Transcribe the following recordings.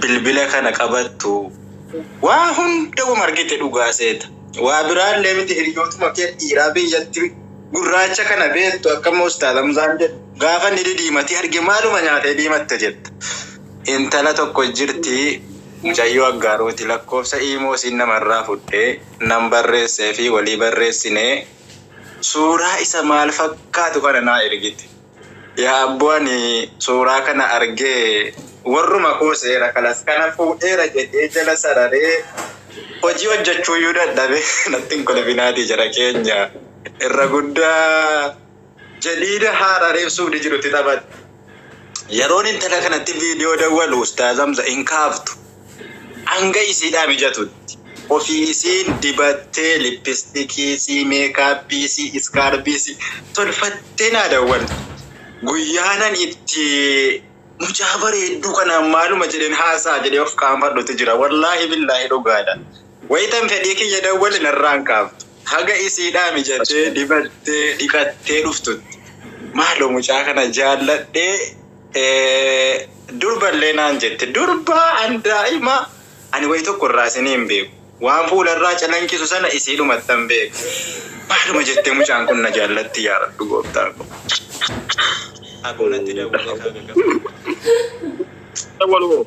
Bilbila kana qabattu waa hunda wama argite dhugaa seeta. Waa biraallee miti, hiriyootuma kee dhiiraa biyyatti gurraacha kana beektu akkama Ustaaz Hamzaan jedhu gaafa inni didiimatee arge maaluma nyaatee diimatte jetta. Intala tokko jirti, mucayyoo aggaarooti, lakkoofsa iimoo isiin namarraa fudhee nan barreessee fi walii barreessinee suuraa isa maal fakkaatu kana naa ergite. Yaa abboo, ani suuraa kana argee warruma koo seera kalas kana fuudheera jedhee jala sararee hojii hojjechuuyyuu dadhabe. Natti hin kolfinaatii jara keenya, irra guddaa jadiida haadha reebsuuf ni jirutti taphate. Yeroon intala kanatti viidiyoo dawwalu, Ustaaz Hamza, hin kaaftu. Hanga isiidhaa mijatutti. Ofii isiin dibattee lippistikiisii, meekaappiisii, iskaarbiisii tolfattee naa dawwalti. Guyyaanan itti mucaa bareedduu kanaan maaluma jedheen haasaa jedhee of qaanfadhutu jira. Wallaahi billaahi dhugaadha. Wayitan fedhii kiyya dawwale narraan kaaftu. Haga isiidhaa mijattee dibattee dhiqattee dhuftutti. Maaloo mucaa kana jaalladhee durballee naan jette. Durbaa an daa'ima ani wayi tokko irraa isinii hin beeku. Waan fuularraa calanqisu sana isiidhumattan beeku. Maaluma jettee mucaan kun na jaallatti, yaa Rabbi gooftaa koo. Akoo natti dawwalee kaaka qaba. Dawwalu.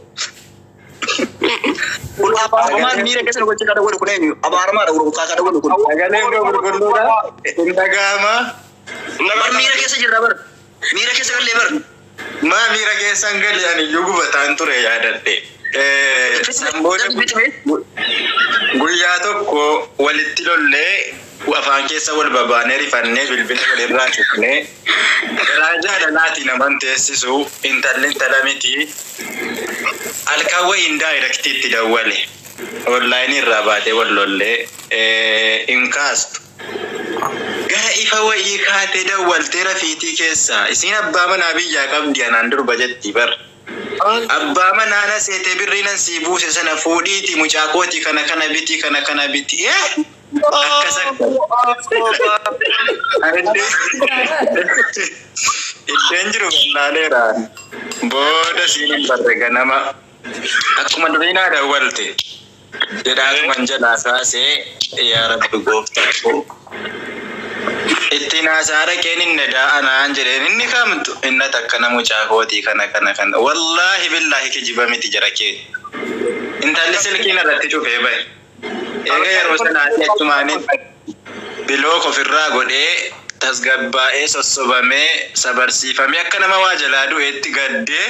Kun abaaramaan miira keessa nu gochee kan dawwalu kun eenyu? Abaaramaadha gurgurtaa kan dawwalu kun. Sagaleen koo qulqulluudha. Hin dhaga'ama. Bar miira keessa jirra bar. Miira keessa gallee bar. Maa miira keessan galee, ani iyyuu gubataan ture yaadadhe. San booda guyyaa tokko walitti lollee, afaan keessa wal babaanee, rifannee bilbila walirraa cufnee, garaa jaalalaati naman teessisu, intalli intala miti, halkan wayiin directiitti dawwale. Onlineii irraa baatee wal lollee hin kaastu. Gara ifa wayii kaatee dawwaltee rafiitii keessaa isiin abbaa manaa biyyaa qabdi anaan durba jetti bar. Abbaa manaa na seetee birrii nan sii buuse sana fuudhiiti mucaa kooti kana kana biti kana kana biti. Akkas akka. Iddeen jiru wallaaleera. Booda siin hin barre, ganama akkuma durii naa dawwalte. Jedhaatuman jalaa kaasee, yaa Rabbi gooftaa koo. Ittiin haasaa dhaqeen inni daa'anaan jedheen, inni kamtu inni akkana mucaa kootii kana kana kana, wallaahi billaahi kijiba miti jara kee. Intalli silkiin irratti cufee bahe. Eega yeroo sanaatti achumaaniin block ofirraa godhee, tasgabbaa'ee, sossobamee, sabarsiifamee, akka nama waa jalaa du'eetti gaddee,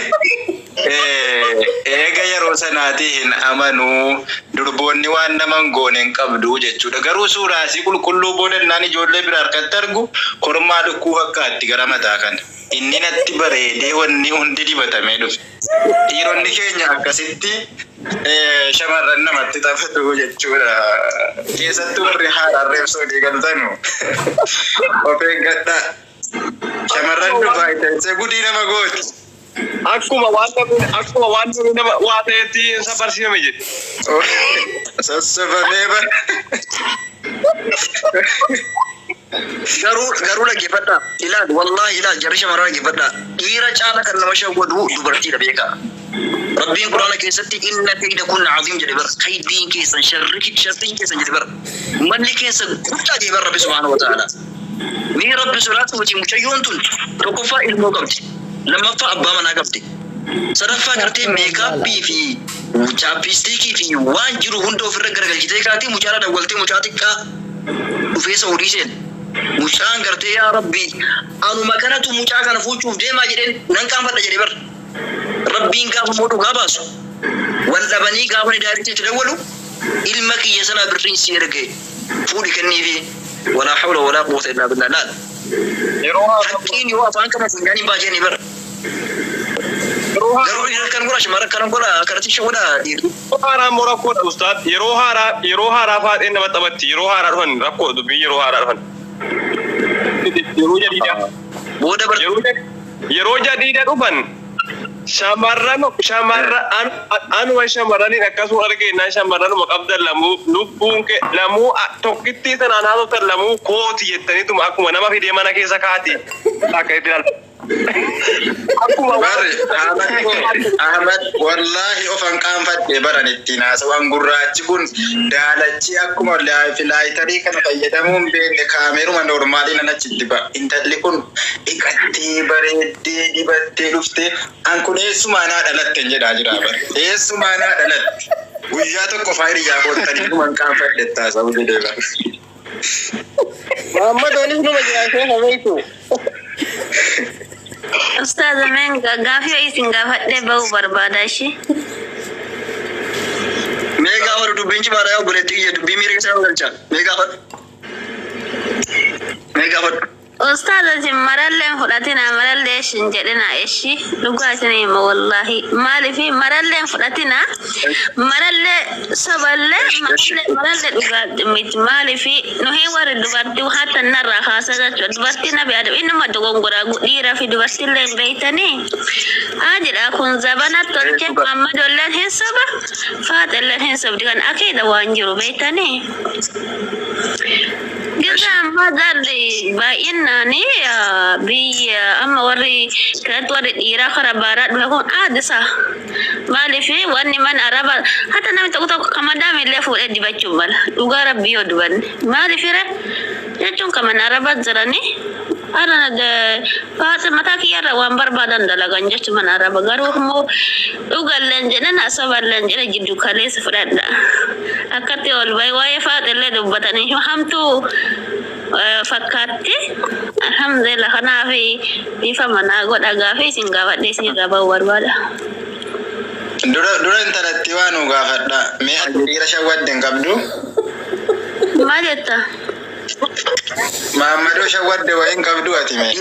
eega yeroo sanaatii hin amanuu, durboonni waan nama hin goone hin qabdu jechuudha. Garuu suuraasii qulqulluu boodannaan ijoollee bira harkatti argu kormaa lukkuu fakkaatti gara mataa kana. Inni natti bareedee wanni hundi dibatamee dhufe. Dhiironni keenya akkasitti shamarran namatti taphatu jechuudha. Keessattuu warri haadhaan reebsoo galtanu of eeggadhaa. Shamarran Dubaay teessee gudii nama gooti. Akkuma waan namni nama waa ta'etti isa barsiifame jedhe. Sossobamee bara. Garuu dhaggeeffadhaa. Ilaal, wallaahi ilaal, jarri shamarran dhaggeeffadhaa. Dhiira caala kan nama shawwadu dubartiidha, beekaa. Rabbiin Quraana keessatti "إن كيدكن عظيم" jedhe bar. Kaydiin keessan, sharri sharriin keessan jedhe bar. Malli keessa guddaa jedhe bar Rabbi سبحانه وتعالى. Mee Rabbi sodaatu, mucayyoon tun tokkoffaa ilmoo qabdi. Lammaffaa abbaa manaa qabdi. Sadaffaa gartee meekaappii fi chapstickii fi waan jiru hunda ofirra garagalchitee kaatee mucaadha dawwaltee, mucaa xiqqaa dhufee Saudii seen. Mucaan gartee, yaa Rabbi, anuma kanatu mucaa kana fuuchuuf deemaa jedheen nan qaanfadha jedhe bar. Rabbiin gaafa immoo dhugaa baasu wal dhabanii gaafa ni directii itti dawwalu, ilma kiyya sana birriin si erge fuudhi kenniifi. ولا حول ولا قوة إلا بالله, laal. Yeroo Haqqiin yoo afaan kana funyaaniin baasee bar. Yeroo Garuu dhiira kan godha, shamarran kan godha, akkanatti shawwadha dhiirri. Haaraa immoo rakkoodha, ustaad. Yeroo haaraa faaxeen nama taphatti. Yeroo haaraa dhufan rakkoo dubbii yeroo haaraa dhufan. Yeroo jadiida. Booda bar. Yeroo jadiida dhufan shamarran anuma shamarraniin akkasuma argeenyaan shamarranuma qabdan lamuu lubbuun kee lamuu tokkittii sanaan haasoftan lamuu kooti jettaniituma akkuma nama fidee mana keessa kaati akka itti ilaaltu. Akkuma Barri Ahmad koo Ahmad wallaahi ofan qaanfadhe baran ittiin haasawaan gurraachi kun daalachi akkuma filaayitarii kana fayyadamuun beekne kaameeruma noormaalii nan achitti ba'a. Intalli kun dhiqattee bareeddee dibattee dhuftee an kun eessumaa naa dhalatte hin jedhaa jira bara. Eessumaa naa dhalatte. Guyyaa tokko faayiriyaa koottanii dhuman qaanfadhe itti haasa'uu didee bara. Muhammadoonis numa jira ishee habeeku. Ustaaza meen gaafii isin gaafadhee bahuu barbaada ishee. Mee gaafa dubbiin cimaadha yaa obboleettii kiyya dubbii miira keessa nama galcha. Mee gaafadhu. Mee gaafadhu. Ustaaza isin marallee hin fudhatina marallee ishin jedhina ishi dhugaa isin hima wallaahi maaliif marallee hin fudhatina marallee soballee marallee marallee dhugaa miti maaliif nuhi warri dubartii hatta narraa kaasaa jechuudha dubartii nabi adam innuma dogongoraa dhiiraa fi dubartiillee hin beeytanii haa jedha kun zabana tolche Muhammadolleen hin soba Faaxelleen hin sobdi kan akeeda waan jiru beeytanii. Gisa amma jarri baay'inaan biyya amma warri kanatti warri dhiiraa karaa baaraa dhufe kun aadisa. Maaliif wanni mana araba hatta namni tokko tokko kamadaam illee fuudhee dibachuu mala. Dhugaa rabbii yoo dubanne. Maaliif ree jechuun kan mana araba jiranii Arana faata mataa kiyyarra waan barbaadan dalagan jechuun mana araba garuu immoo dhugalleen jedhan asoballeen jedhe jiddu kaleessa fudhadha. Akkatti ol bahi waa'ee faaxillee dubbatanii hamtuu fakkaatti. Alhamdulillah kanaaf ifa manaa godha gaafii isin gaafadhe isin irraa bahuu barbaada. Dura dura intalatti waa nu gaafadha. Mee ati dhiira shawwadde hin qabdu? Maal jetta? Maammadoo shawwadde wayii hin qabdu ati mee?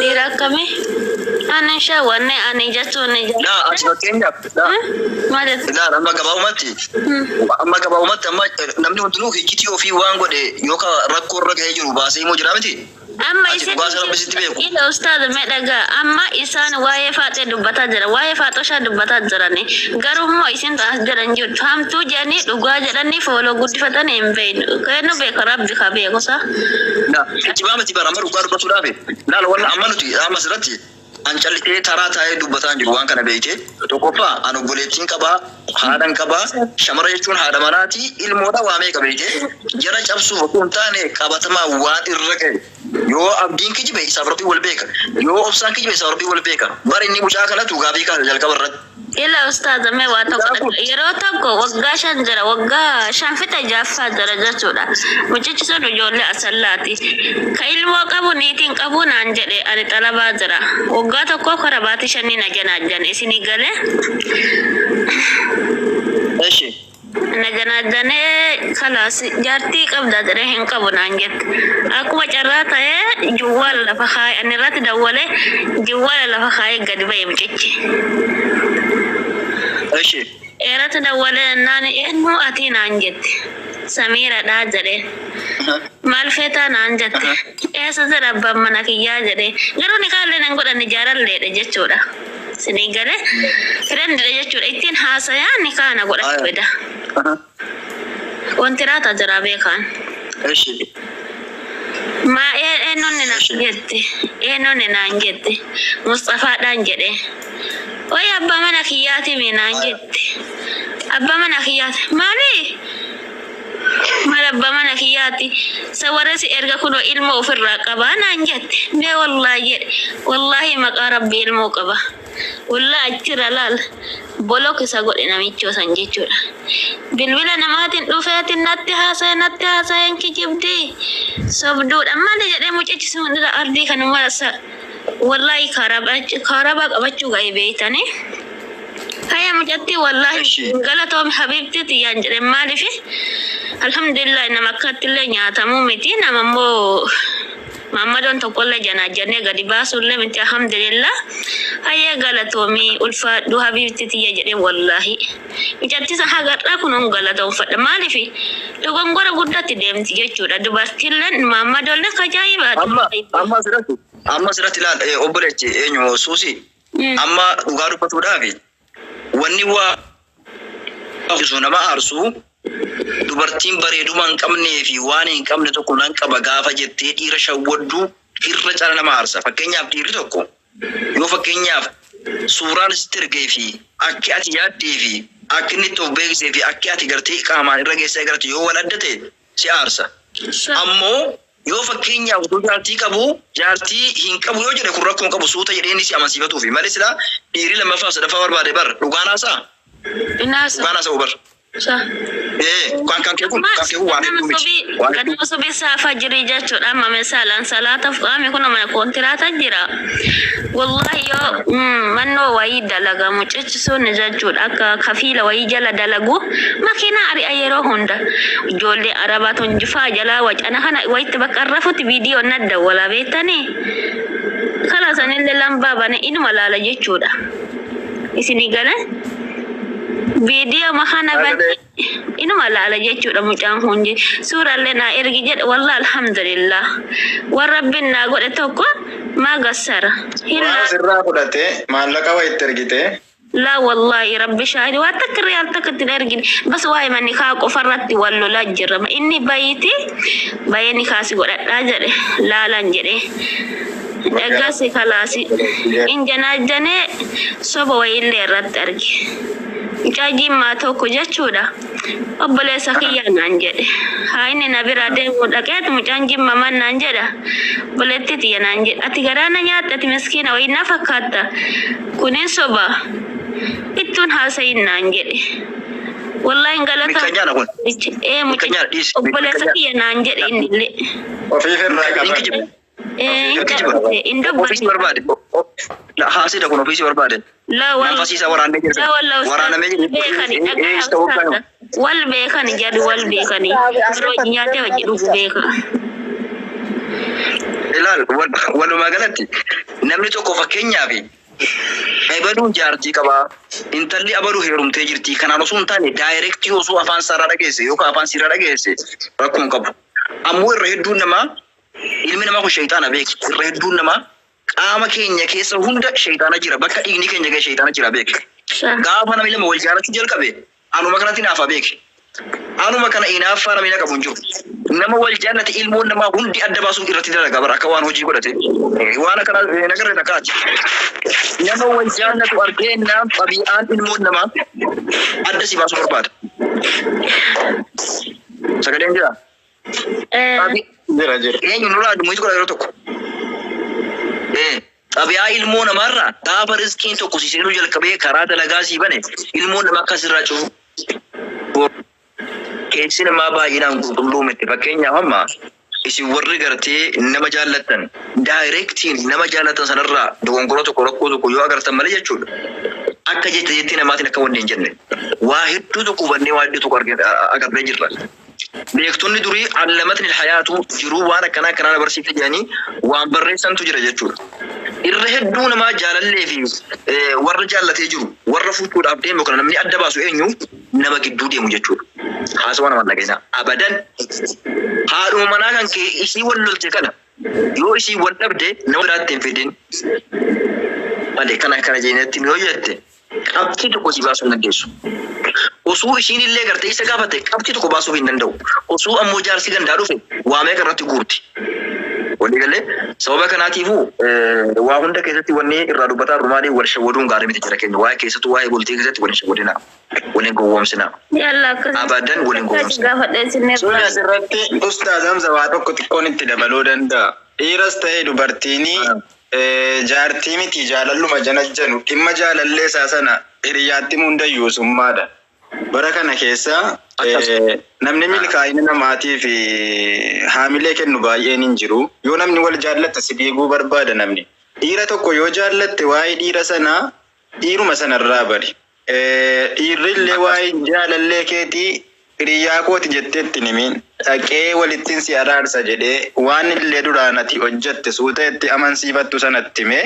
Dhiira akkamii? Ani shawwanne ani jechuun ni Laa ati fakkeenyaaf laa Maal jetta? laa amma gabaabumatti amma gabaabumatti amma namni hundinuu hiccitii ofii waan godhe yookaan rakkoo irra gahee jiru baasee himuu jira miti. Amma Ati isin dhugaa isa rabbi sitti beeku. ila ustaaza mee dhagaa amma isaan waa'ee faaxee dubbataa jira waa'ee faaxoshaa dubbataa jirani garuu immoo isin as jedhan jirtu hamtuu jedhanii dhugaa jedhanii fooloo guddifatanii hin beeknu kennu beeka rabbi ka beeku sa Na kijibaa miti bara amma dhugaa dubbatuudhaaf laal wanna amma nuti amma asirratti an callisee taraa taa'ee dubbataa hin jiru waan kana beekte tokkoffaa an obboleettiin qabaa haadhan qabaa shamara jechuun haadha manaati ilmoodha waa meeqa beekte jara cabsuuf osoo hin taane qabatamaa waan irra ga'e yoo abdiin kijibe isaaf rabbii wal beeka yoo obsaan kijibe isaaf rabbii wal beeka bara inni mucaa kanatu gaafii kaasa jalqaba irratti. Ila ustaaza mee waa tokko dhagaa yeroo tokko waggaa 5 jira waggaa 5 fixa jaaffaa jira jechuudha mucichi sun ijoollee asallaati ka ilmoo qabu niitiin qabu naan jedhe ani xalabaa jira waggaa tokko kara baatii shanii na janaajjane isinii galee Eshi. na janaajjanee kalaas jaartii qabda jedhee hin qabu naan jette akkuma carraa ta'ee juwwaala lafa kaa'e ani irratti dawwalee juwwaala lafa kaa'ee gadi ba'e mucichi. Eshi. Irratti dawwalee naan eenyu ati naan jette Samiiradhaa jedhee maal feetaa naan jette eessa jira abbaan mana kiyyaa jedhee garuu ni kaallee nan godhanne jaalalleedha jechuudha. Sinii galee firendidha jechuudha ittiin haasayaa ni kaana godhachuu feda. Wanti raata jira beekaan. Eshi. Maa eenyuun naan jette eenyuun naan jette Mustafaadhaan jedhee. Wayi abbaa mana kiyyaati mi naan jette. Abbaa mana kiyyaati maali? Maal abbaa mana kiyyaati? Sa warra si erga kunoo ilmoo ofirraa qabaa naan jette. Mee wallaahi jedhe wallaahi maqaa rabbii ilmoo qaba. Wallaahi achirra laal bolok isa godhe namichoo san jechuudha. Bilbila namaatiin dhufeetiin natti haasa'e natti haasa'een kijibdii sobduudha. Maali jedhee mucichi sun irra ardii kanuma sa wallaahi kaarabaa qabachuu ga'e beeytanii. Haya mucattii wallaahi Eshi. galatoomi habiibtii tiyyaan jedhe maaliif alhamdulillah nama akkattillee nyaatamuu miti nama immoo Maammadoon tokkollee janaajjannee gadi baasuullee miti alhamdulillah hayyee galatoomi ulfaadhu habiibtii tiyya jedheen wallaahi mucattii san hagarraa kunuun galatoomfadha maaliif dogongora guddatti deemti jechuudha dubartiilleen maammadoollee kajaa'ibaati. Amma amma asirratti amma asirratti ilaal obboleetti eenyu suusi amma dhugaa dubbatuudhaaf wanni waa nama aarsu dubartiin bareeduma hin qabnee fi waan hin qabne tokko nan qaba gaafa jettee dhiira shawwaddu Irra caala nama aarsa. Fakkeenyaaf dhiirri tokko yoo fakkeenyaaf suuraan sitti ergee fi akki ati yaaddee fi akki inni itti of beeksisee fi akki ati gartee qaamaan irra geessee agartu yoo wal adda ta'e si aarsa. Ammoo yoo fakkeenyaaf utuu jaartii qabu jaartii hin qabu yoo jedhe kun rakkoo hin qabu suuta jedhee inni si amansiifatuufi malee silaa dhiirri lammaffaa sadaffaa barbaade bar dhugaan haasa'a. Inaasa. Dhugaan haasa'u bar. Sa. Ee kan kan kee kun kan kee kun waan hedduu miti. Waan hedduu. Ganama subii saafa jirii jechuudha. Amma misaalaan salaataaf qaami kun mana kontiraata jira. Wallahi yoo mannoo wayii dalaga mucichi sun jechuudha akka kafiila wayii jala dalagu makiinaa ari'a yeroo hunda. Ijoollee arabaa tun jifaa jalaa wacana kana wayitti bakka rafutti viidiyoo nadda walaa beektanii. Kala sanillee lambaa bane inuma laala jechuudha. Isinii galee? Viidiyoo kana bane inuma laala jechuudha mucaan kun suuraallee naa ergi jedhe wallah alhamdulillah. Waan rabbiin naa godhe tokko maa gassara. Waan sirraa fudhate maallaqa wayitti ergite. Laa wallahi rabbi shaahidi waan takka riyaal takka ittiin ergine bas waa'ee manni kaa qofarratti wal lolaa jirra. Inni bayiiti bayee ni kaasi godhadhaa jedhe laalan jedhe. Egas kalaasi injanaajjanee soba wayiillee irratti arge. Mucaa jimmaa tokko jechuudha. Obboleessa kiyyaa naan jedhe. Haa inni na bira deemuu dhaqeet mucaan jimma man naan jedha. Obboleetti tiyya naan jedhe. Ati garaa na nyaatte ati miskiina wayii na fakkaatta. Kunin soba. Ittuun haasayin naan jedhe. Wallahi hin galata. Mikkanyaadha kun. Ee mucaa Mikkanyaadha dhiisi. obboleessa kiyya naan jedhe innillee. Ofiif irraa Inni qaban. kijiba. Ee hin Kijiba. dubbatte hin Ofiisi dubbanne. barbaade. Haasida kun ofiisi barbaade. Laa wal Manfasiisa waraannee jirra. laa wallah Waraanamee ustaaz beekani jirra. dhagaa Ee isa waggaa ustaaza wal beekani jedhu wal beekani yeroo nyaatee hojii dhugu beeka. Ilaal walumaa galatti namni tokko fakkeenyaaf abaluun jaartii qabaa intalli abaluu heerumtee jirti kanaan osoo hin taane daayirektii osoo afaan saaraa dhageesse yookaan afaan siiraa dhageesse rakkoo hin qabu. Ammoo irra hedduun namaa ilmi namaa kun shayitaana beeki irra hedduun namaa qaama keenya keessa hunda shayitaana jira bakka dhiigni keenya ga'e shayitaana jira beeki. Gaafa namni lama wal jaalachuu jalqabe anuma kanatti naafa beeki. Anuma kana inaaffaa namni na qabu hin jiru. Nama wal jaallate ilmoon namaa hundi adda baasuuf irratti dalaga bara akka waan hojii godhate. Waan akkana nagarre takkaati. Nama wal jaallatu argeennaan xabi'aan ilmoon namaa adda si baasuu barbaada. Sagaleen jira. Jira jira. Eenyu nurraa addummaa godha yeroo tokko. Xabi'aa ilmoo namaarraa gaafa riskiin tokko si seenuu jalqabee karaa dalagaa sii bane ilmoon namaa akkasirraa cufu. Keessi namaa baay'inaan qulqulluu miti. Fakkeenyaaf amma isin warri gartee nama jaallattan daayirektiin nama jaallatan sanarraa dogongora tokko rakkoo tokko yoo agartan malee jechuudha. Akka jette jettee namaatiin akka wanni hin jenne. Waa hedduu tokko hubannee waa hedduu tokko agarree jirra. Beektonni durii allamatni hayaatu jiruu waan akkanaa akkanaa na barsiifte jedhanii waan barreessantu jira jechuudha. Irra hedduu namaa jaalallee fi warra jaallatee jiru warra fuudhuudhaaf deemu kana namni adda baasu eenyu nama gidduu deemu jechuudha. Haasawaa namaan dhageessaa. Abadan haadhuma manaa kan kee isii wal lolte kana yoo isii wal dhabde nama biraatti hin fidin. Malee kana kana jeenyatti yoo jette qabxii tokko si baasuu hin dandeessu. Osoo ishiin illee gartee isa gaafate qabxii tokko baasuuf hin danda'u. Osoo ammoo jaarsi gandaa dhufe waa meeqa irratti guurti. Walii galee sababa kanaatiifuu waa hunda keessatti wanni irraa dubbataa jiru maali wal shawwaduun gaarii miti jira keenya. Waa'ee keessattuu waa'ee bultii keessatti wal hin shawwadinaa. Wal hin gowwoomsinaa. Yalla akkas. Abadan wal hin gowwoomsinaa. Gaafadhee sinne. Suuni asirratti Ustaaz Hamza waa tokko xiqqoon itti dabaluu danda'a. Dhiiras ta'ee dubartiin jaartii miti jaalalluma janajjanu dhimma jaalallee isaa sana hiriyaatti hundayyuu summaadha. Bara kana keessa namni milkaa'ina namaatii fi haamilee kennu baay'een hin jiru. Yoo namni wal jaallatte si diiguu barbaada namni. Dhiira tokko yoo jaallatte waa'ee dhiira sanaa dhiiruma sanarraa bari. Dhiirri illee waa'ee jaalallee keetii hiriyaa kooti jetteetti nimiin dhaqee walittiin si araarsa jedhee waan illee duraan ati hojjette suuta itti amansiifattu sanatti himee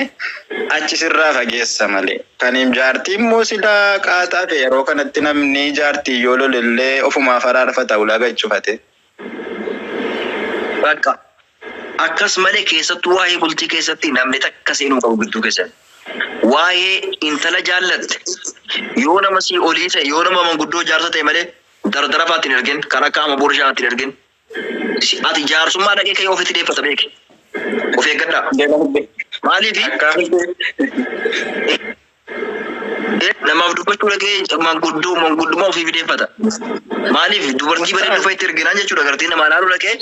achi sirraa fageessa malee. Kaniif jaartii immoo silaa qaaxaa fi yeroo kanatti namni jaartii yoo lolellee ofumaaf araarfata ulaagaa jechufate. Bakka akkas malee keessattuu waa'ee bultii keessatti namni takka seenuu qabu gidduu keessatti. Waa'ee intala jaallatte yoo nama sii olii ta'e yoo nama manguddoo jaarsa ta'e malee dardara fa'aatti hin ergin kan akka ama boorshaa hin ergin. Ati jaarsummaa dhaqee ka'ee ofitti deeffata beeki. Of eeggadhaa. Maaliif namaaf dubbachuu dhaqee manguddoo manguddummaa ofii fideeffata. Maaliif dubartii bareedduu fa'itti erginaan jechuudha gartee namaa laaluu dhaqee.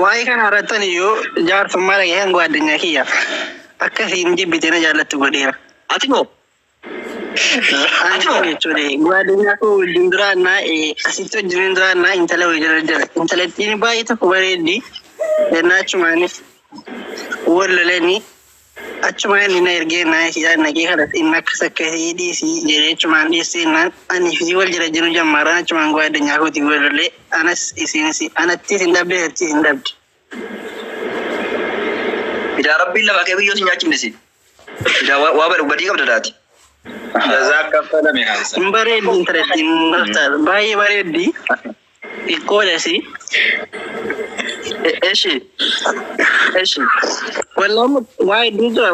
Waa'ee kana irrattan iyyuu jaarsummaa dhagee kan addunyaa kiyya. Akkasiin jibbitee na jaallattu godheera. Ati moo? Ati jechuudha. Gwaadinyaa koo wajjin duraannaa asitti wajjin duraannaa intala wajjin jira. Intalattiin baay'ee tokko bareeddi. Jennaa achumaanis wal lolanii achumaan inni na ergee naa isiidhaan naqee kadhate inni akkas akkasii dhiisii jedhee achumaan dhiisee naan ani fi wal jira jiru jammaaraan achumaan gwaadinyaa kootii wal lolee anas isiinis anattis hin dhabde attis hin dhabde. Bidaa rabbiin lafa kee biyyoota nyaachifne si. Bidaa waa badii qabda daati. Jazaa kaffalame Hamza. Hin bareeddi intalattiin baay'ee bareeddi. Xiqqoodhasi. Eshi. Eshi. Wallahu waa hedduu jira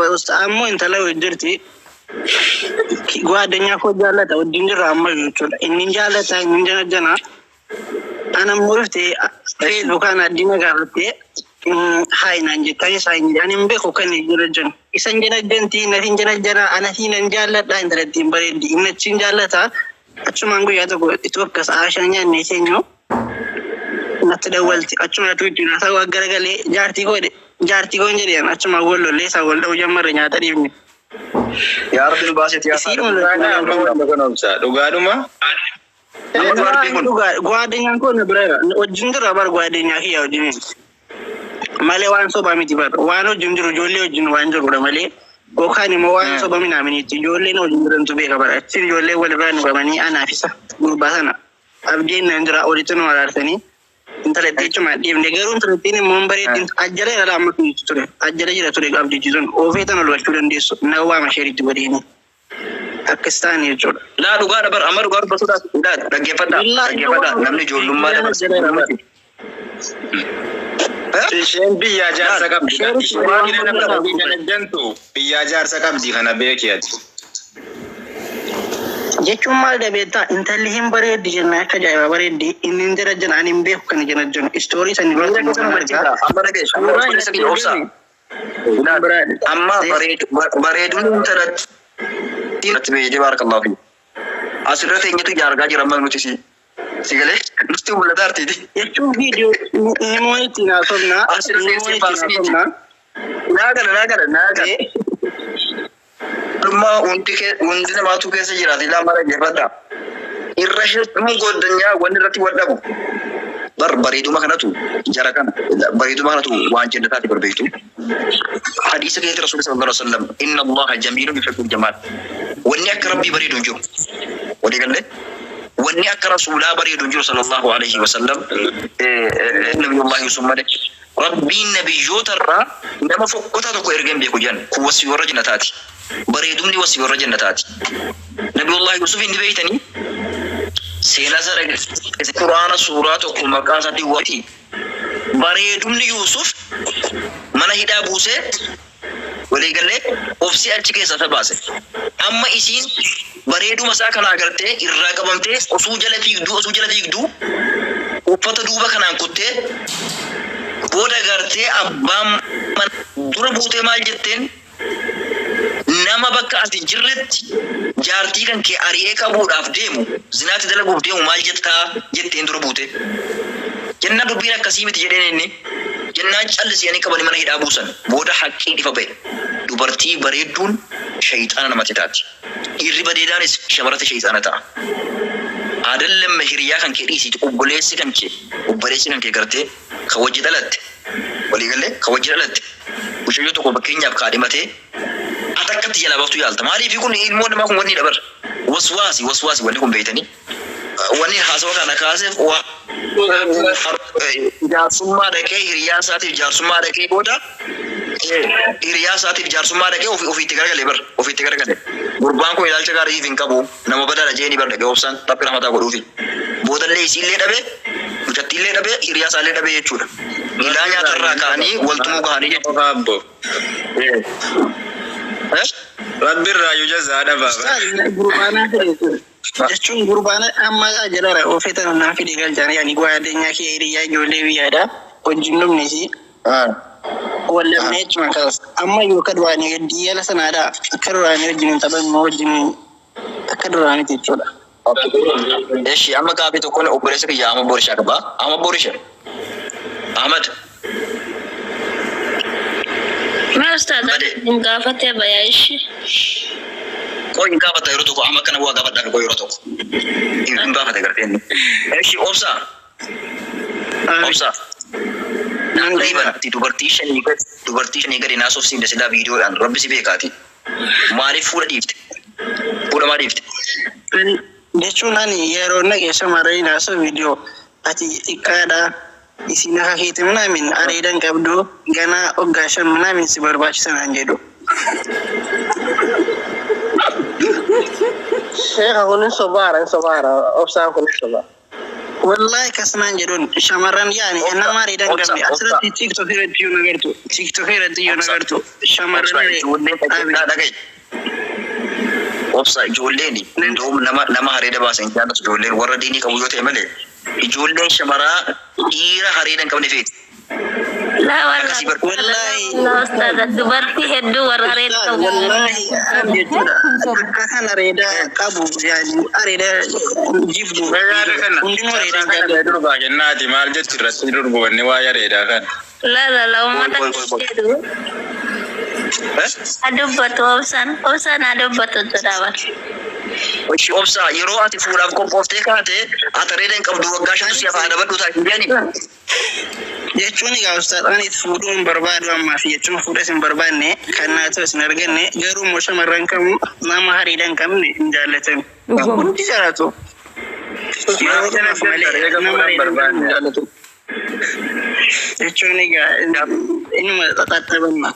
ammoo intala wajjin jirti. Gwaadinyaa koo jaallata wajjin jirra amma jechuudha. Inni jaallata inni jana jana. Ana immoo dhuftee Feesbuukaan addina gaafattee haayi naan jette anis haayi jedhe ani hin beeku kan jira janu. Isan jana janti natiin jana jana anatiin nan jaalladha intalattiin bareeddi. Inni achiin jaallata achumaan guyyaa tokko itti akkas aashaa nyaannee seenyoo natti dawwalti achuma natti wajjin haasaa waa garagalee jaartii koo jedhe jaartii koo hin jedheen achuma wal lollee isaa wal dha'uu jammarre nyaata dhiifne. Yaa Rabbi nu baaseeti yaa Dhugaadhuma. Dhugaadhuma. Gwaadeenyaan koo na bira wajjin jira bar gwaadeenyaa kiyya wajjin. Malee waan sobaa miti bar waan wajjin jiru ijoollee wajjin waan jirudha malee yookaan immoo waan soba minaaminitti ijoolleen wajjin jirantu beeka bara achiin ijoollee walirraa nu qabanii anaaf isa gurbaa sana abdiin nan jira olitti nu araarsanii intalatti jechuudha dhiifne garuu intalattiin immoo hin bareeddin ajjala jira amma kunuunsi ture ajjala jira ture abdichi sun oofee tan ol galchuu dandeessu na waama sheeritti godheeni akkas ta'an jechuudha. Laa dhugaadha bar amma dhugaa dubbatuudhaaf dhaggeeffadhaa dhaggeeffadhaa namni ijoollummaa dabarse. Isheen biyyaa jaarsa qabdi. Isheen jantu biyyaa jaarsa qabdi kana beeki ati. Jechuun maal dhabeettaa intalli hin bareeddi jenna akka ajaa'ibaa bareeddi inni hin jira jenna ani hin beeku kana jenna jennu istoorii sanii Amma dhageessu amma obboleessa kiyya obsaa. Amma bareeduun intalatti irratti beekee baarakallahu fi. Asirratti eenyutu argaa jira amma nuti si. Si galee nuti mul'ata artiiti. Jechuun viidiyoo nimoon ittiin haasofnaa nimoon ittiin haasofnaa. Naa gala naa gala naa gala. Dhummaa hundi hundi namaatu keessa jiraata ilaa mara dhaggeeffadha. Irra hedduu goddanyaa wanni irratti wal dhabu. Bar bareeduma kanatu jara kana bareeduma kanatu waan jannataati barbeektu. Hadiisa keessatti Rasuulli sallallahu alaihi wasallam inna Allaha jamiilun yuhibbul jamaal. Wanni akka Rabbii bareedu hin jiru. Walii galee wanni akka Rasuulaa bareedu hin jiru sallallahu alaihi wasallam nabiyullahi Yusuf malee. Rabbiin nabiyyoota irraa nama fokkotaa tokko ergee hin beeku jedhan kun wasii warra jannataati. Bareedumni wasii warra jannataati. Nabiyullahi Yusuf hin beeytanii seenaa isaa dhaggeeffate Quraana suuraa tokko maqaa isaatiin waati. Bareedumni Yusuf mana hidhaa buusee walii galee obsee achi keessaa isa baase. Amma isiin bareeduma isaa kana agartee irraa qabamtee osoo jala fiigduu osoo jala fiigduu uffata duuba kanaan kuttee booda gartee abbaan mana dura buutee maal jetteen nama bakka ati jirretti jaartii kan kee ari'ee qabuudhaaf deemu zinaatti dalaguuf deemu maal jettaa jetteen dura buute. Jennaan dubbiin akkasii miti jedheen inni jennaan callisanii qabanii mana hidhaa buusan booda haqqiin ifa ba'e. Dubartii bareedduun shayxaana namatti taati. Dhiirri bareedaanis shamarratti shayxaana ta'a. Aadaan hiriyaa kan kee dhiisitu obboleessi kan kee obboleessi kan kee gartee kan wajji dhalatte walii galee kan wajji dhalatte mucayyoo tokko fakkeenyaaf kaadhimatee ati akkatti jalaa baaftu yaalta. Maaliif kun ilmoon namaa kun wanni dabar waswaasi waswaasi wanni kun beeytanii wanni haasawa kana kaaseef waa jaarsummaa dhaqee hiriyaa isaatiif jaarsummaa dhaqee booda hiriyaa isaatiif jaarsummaa dhaqee ofiitti garagalee bar ofiitti garagalee. Gurbaan kun ilaalcha gaarii hin qabu nama badaadha jeeni bar dhaqee obsaan rabbi rahmataa godhuufi. Boodallee isiillee dhabe mucattiillee dhabe hiriyaa isaallee dhabe jechuudha. Ilaa nyaatarraa ka'anii waltumuu gahanii jechuudha. Abbo. Rabbi irraa yoo jazaa dhabaa. Gurbaanaa fide jechuun gurbaana amma ajjala oofee tan naa fide galchaan yaani gwaadeenyaa kee hiriyaa ijoollee biyyaadha. Wajjin dhumnisi. Wallamne jechuudha kanas. Amma yoo akka duraanii diyyala sanaadha. Akka duraanii wajjin hin taphannu wajjin akka duraaniiti jechuudha. Eshi amma gaafii tokkoon obboleessa kiyya amma Borishaa qaba. Amma Borisha. Ahmad. Mee ustaaza Bade. hin gaafatee bayaa ishee. Qoy hin gaafata yeroo tokko amma kana bu'aa gaafadhaan qoy yeroo tokko. Hin gaafata gartee inni. Eshi obsa. Obsa. Ribanti dubartii shanii gadi naasuuf siin silaa viidiyoodhaan rabbi si beekaati. Maaliif fuula dhiifte? Fuula maa dhiifte? Jechuun ani yeroo naqee shamarranii naasoo viidiyoo ati xiqqaadha. Isin akka keeti minaamin areedan qabdu ganaa hoggaa 5 minaamin si barbaachisa naan jedhu. Sheekha kun hin sobaara, hin sobaara, obsaan kun hin sobaara. Wallahi kasnaan jedhuun shamarran yaani nama areedan qabne asirratti TikTok irratti yoo nagartu, TikTok irratti yoo nagartu shamarran Ijoolleen dhaga'i. Obsa, ijoolleen nama nama hareeda baasan hin jaallatu, ijoolleen warra diinii qabu yoo ta'e malee ijoolleen shamaraa dhiira hareeda hin qabne feeti. Laa warra. Akkasii bar. Wallahi. Laa ustaaza dubartii hedduu warra areeda qabu. Wallahi jechuudha akka kan areeda qabu yaani areeda jibbu Yaada kana. hundinuu areeda hin jaallatu. Durbaa kennaati maal jetti irratti durboonni waa'ee areedaa kana. Laa laa laa uummata Qoy, qoy, qoy. jedhu. Haa dubbatu obsaan, obsaan haa dubbatu jedha bara. Ishi obsa, yeroo ati fuudhaaf qophooftee kaate ati areeda hin qabdu waggaa 5tu si afaan dabadhu ta'a hin jedhani. Jechuun egaa ustaad ani fuudhuu hin barbaadu ammaaf, jechuun fuudhas hin barbaanne kan naa ta'us hin arganne, garuu immoo shamarran kamuu nama hariidha hin qabne hin jaallatan. Hundi jaalatu. Yeroo kanaaf malee nama hariidha hin qabne hin jaallatu. Jechuun egaa inuma xaxaxabanna.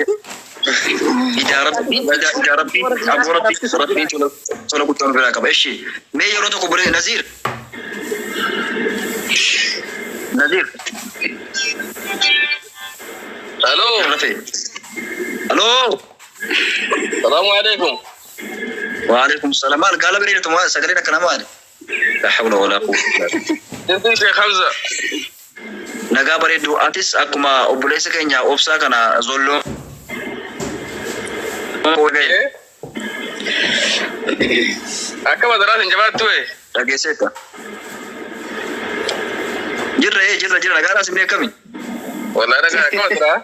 Ijaa rabbii, ijaa rabbii, aboo rabbii, rabbiin tola tola guddaa nu biraa qaba. Ishi mee yeroo tokko bulee Naziir. Naziir. Aloo. Rafe. Aloo. Salaamu alaikum. Waalaikum salaam. Maal gaala bareedatu maal sagaleen akkana maali? La hawla wala quwwata illa billah. Jirtu Sheekh Hamza. Nagaa bareeddu, atis akkuma obboleessa keenya obsaa kana zolloo. Eh? Akka madaraas hin jabaattu ee. Dhageesseetta. Jirra ee, jirra jirra, nagaadhaa simee akkami? Wallahi nagaa, akka madaraa.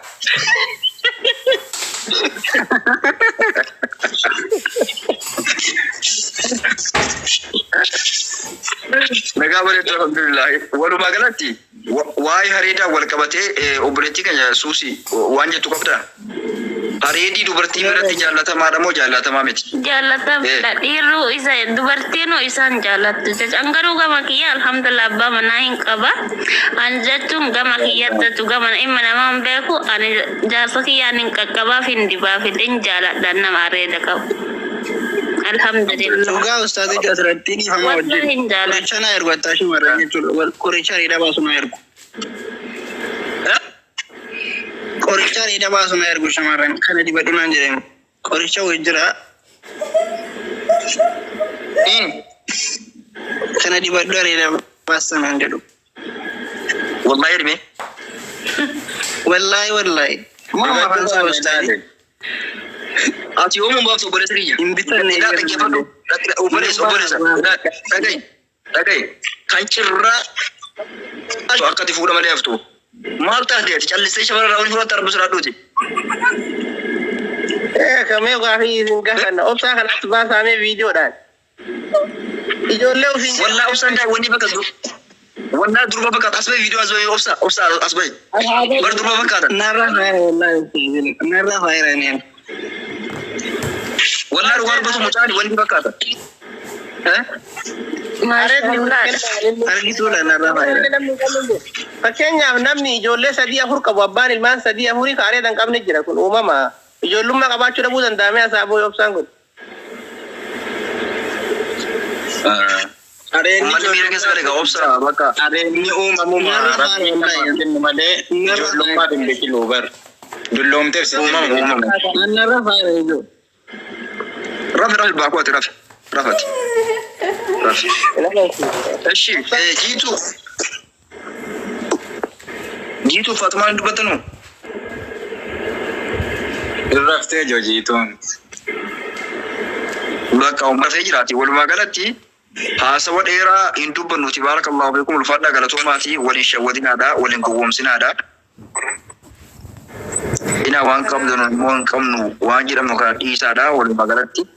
Nagaa bareedduu, alhamdulillah. Walumaa galatti waa'ee hareedaa wal qabatee obboleettii keenya Suusii waan jettu qabdaa? Hareedii dubartii biratti jaallatamaadha moo jaallatamaa miti? Jaallatamudha. Dhiirru isa dubartiinu isaan jaallattu jechuudha. An garuu gama kiyya alhamdulillah abbaa manaa hin qaba. An jechuun gama kiyyatti gama dhimma namaa hin beeku. Ani jaarsa kiyyaan hin qaqqabaaf hin dibaaf hin jaaladha nama areeda qabu. Alhamdulillah. Dhugaa ustaazii asirratti dhiifama Wallahi wajjin. hin jaaladhu. Qoricha naa ergu attaa shamarran jechuudha. Qoricha areeda baasu naa ergu. Qoricha areeda baasu naa ergu shamarran kana dibadhu naan jedhani. Qoricha wayii jira kana dibadhu areeda baasa naan jedhu. Wallahi hirme. Wallahi wallahi. Maama afaan isaa ustaazii. Ati yoomuu baaftu obboleessa kiyya? Hin bitanne. Ilaa dhaggeeffadhu. Obboleessa, obboleessa. Dhaga'i dhaga'i. Kan cirraa akka ati fuudha malee haftu. Maal taate ati callistee shamarra irraa olii fudhatte arbu siraadhuuti. Eh, kamee gaafii isin gaafanna. Obsaa kanatti baasamee viidiyoodhaan. Ijoollee ofiin Wallaa obsaan daa wanni bakka wannaa durba bakka as bahi, viidiyoo as bahi, obsa obsa as bahi. Bar durba fakkaata. Narraa faayira wallahi ustaazii. Narraa faayira ni. Wallaa dhugaa dubbatu mucaan wanni fakkaata. Eh? Maashaallah. Argituudha narraa faayira. Fakkeenyaaf namni ijoollee sadii afur qabu, abbaan ilmaan sadii afurii ka areeda hin qabne jira, kun uumama. Ijoollummaa qabaachuu dhabuu danda'amee asaaboo obsaan kun. Areenni Uummanni miira keessa gale egaa obsa bakka. Areenni uumamuma rabbiin namaaf kennu malee ijoollummaaf hin biqilu bar. Dulloomteef sitti hin Uumama biqilu. uumama. Narraa faayira ijoo. Rafi rafi baakuu ati rafi rafati. Rafi. Eshi jiitu. Jiituu Faatumaan hin dubbattanu? Irraftee jojiituun. Bakka uummatee jiraati. Walumaa galatti haasawa dheeraa hin dubbannuti. Baarakallahu fiikum, ulfaadhaa, galatoomaati. Waliin shawwadinaadha, waliin gowwoomsinaadha. Ina waan qabdu immoo hin qabnu waan jedhamu kana dhiisaadha walumaa galatti.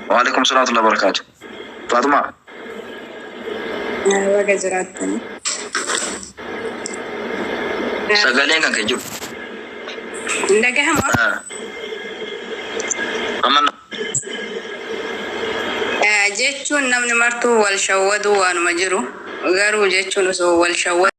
Waalaikum salaam wa barakaatu. Faatuma. Baga jiraattani. Sagaleen kan kee jiru. Hin dhagahamu? Amma Jechuun namni martuu wal shawwaduu waanuma jiru. Garuu jechuun osoo wal shawwadu.